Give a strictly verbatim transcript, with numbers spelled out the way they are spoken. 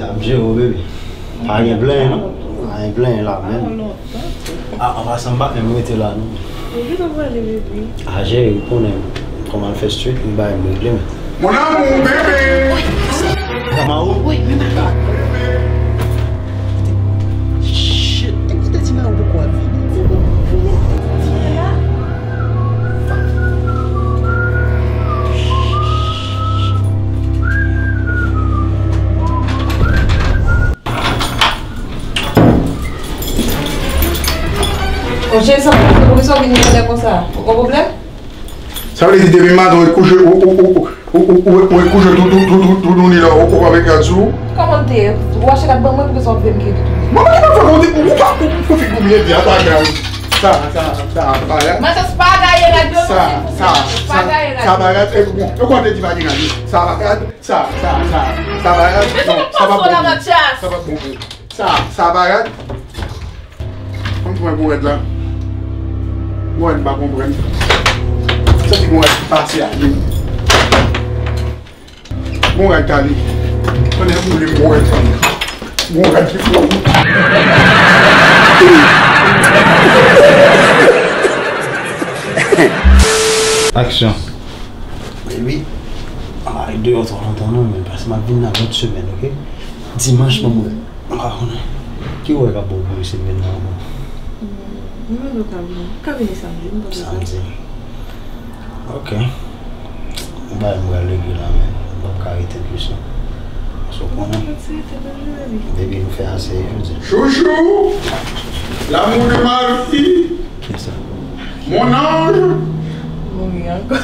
Ap jere w, bebe. Pa gen plenyen, non. Pa gen plenyen la, menm. Ah, an pasan, m pa menm rete la, non. Ou gentan prale, bebe. A jere, ou konnen kòman l fè street, m bay m regle, men. Mon amour, bebe! Kama ou? Wi, men pa. Shit, e kote ti mari ou poko ap vini? Ti a? Oje, sa pa poukisa w vin jodi a konsa? Ou gen pwoblèm? Sa vle di depi maten ou ret kouche, ou, ou, ou, ou, ou, ou, ou ret kouche tou, tou, tou, tou, toutouni la, ou, ou pa met rad sou ou? Kòman m te ye? Ou achte rad ban mwen, poukisa w ap vle m kite toutouni? Manman, ki pa fè konte, ou pa, ou, ou fè figi w byen di, apa, sa, sa, sa, pa rad. Matyas, pa gaye rad yo, non, silvouplè, Matyas, pa gaye rad yo. Sa, pa rad, e, bon, e, ou konn te di pa gen rad, sa, pa rad. Sa, sa, sa, sa pa rad. Non, sa pa bon pou ou. Sa, sa pa rad. Kòm si mwen gon rad la. Gon rad m pa konprann. Santi gon rad ki pase a li. Gon rad kale. Konnen pou li gon rad kale. Gon rad ki flanm. Aksyon. Baby, m pa ret deyò twò lontan non, men paske m ap vin nan lòt semèn, oke? Dimanch, ban m wè. M pa konnen. Ki wè k ap bon pou misye vin nan ankò? Mwen menm ka vini. Ka vini samdi, m panse. Samdi. Oke. M pa m pral regle la, men m p ap ka rete plis non. Paske w konnen. Baby, nou fè ase jodi. Chouchou, l'amour de ma vie. Kisa? Mon ange. Mouri ankò.